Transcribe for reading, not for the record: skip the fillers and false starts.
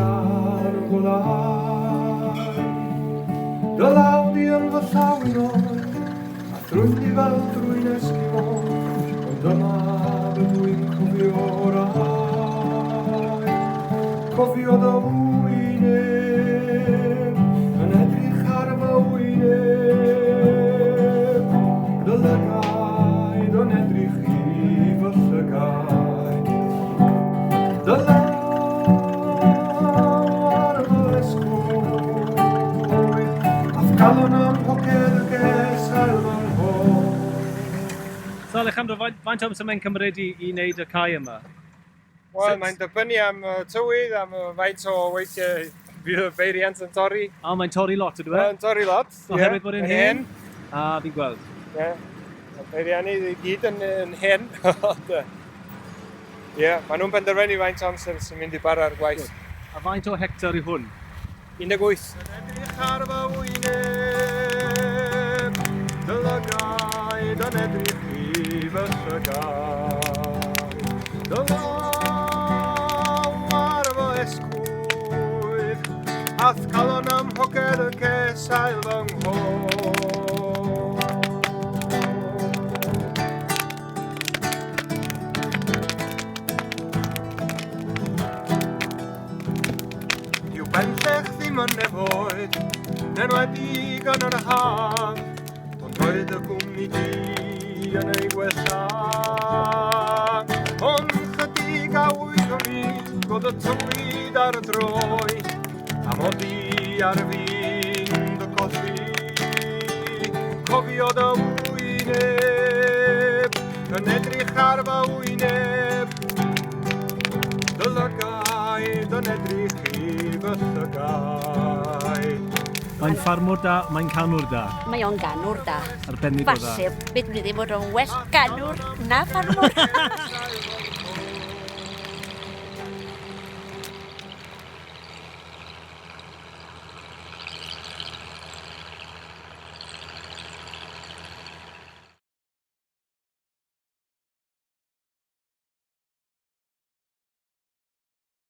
ar y golau. Dy law di yn fy llaw i'n oer, a thrwyn di fel drwy'n Eskimo, ond dyma rydw i'n cofio orau. Cofio dy wyneb, yn edrych ar fy wyneb, dy lygaid yn edrych i fy llygaid. Dy law ar fy ysgwydd, a'th galon ym mhoced y gesail fy nghof. So Alejandro, faint, faint o amser mae'n cymryd i, i wneud y cae yma? Wel, mae'n dibynnu am y tywydd, am y faint o weithiau fydd y beiriant yn torri. O, mae'n torri lot, ydw e? Mae'n torri lot. Oherwydd bod e'n hen? A, fi'n gweld. Ie. Mae peiriannydd i gyd yn, yn hen. Ond, yy, Ie, maen nhw'n penderfynu faint o amser sy'n mynd i bara'r gwaith. A faint o hectar yw hwn? 18. Yn edrych ar fy wyneb, dy lygaid yn edrych i fy llygaid. Dy law ar fy esgwydd, a'th calon ym mhoced y cesail fy nghof. Dyw Benllech ddim yn nefoedd, yn enwedig yn yr haf, ond roedd y gwmni du yn ei gwella. Ond chydig a wyddwn i fod y tywydd ar y droi, a mod i ar fin dy golli. Cofio dy wyneb, yn edrych ar fy wyneb, dy lygaid yn edrych i fy llygaid. Mae'n ffarmwr da, mae'n canwr da. Mae o'n ganwr da. Arbennig o dda. Falle, beth dwi ddim bod o'n well ganwr na ffarmwr.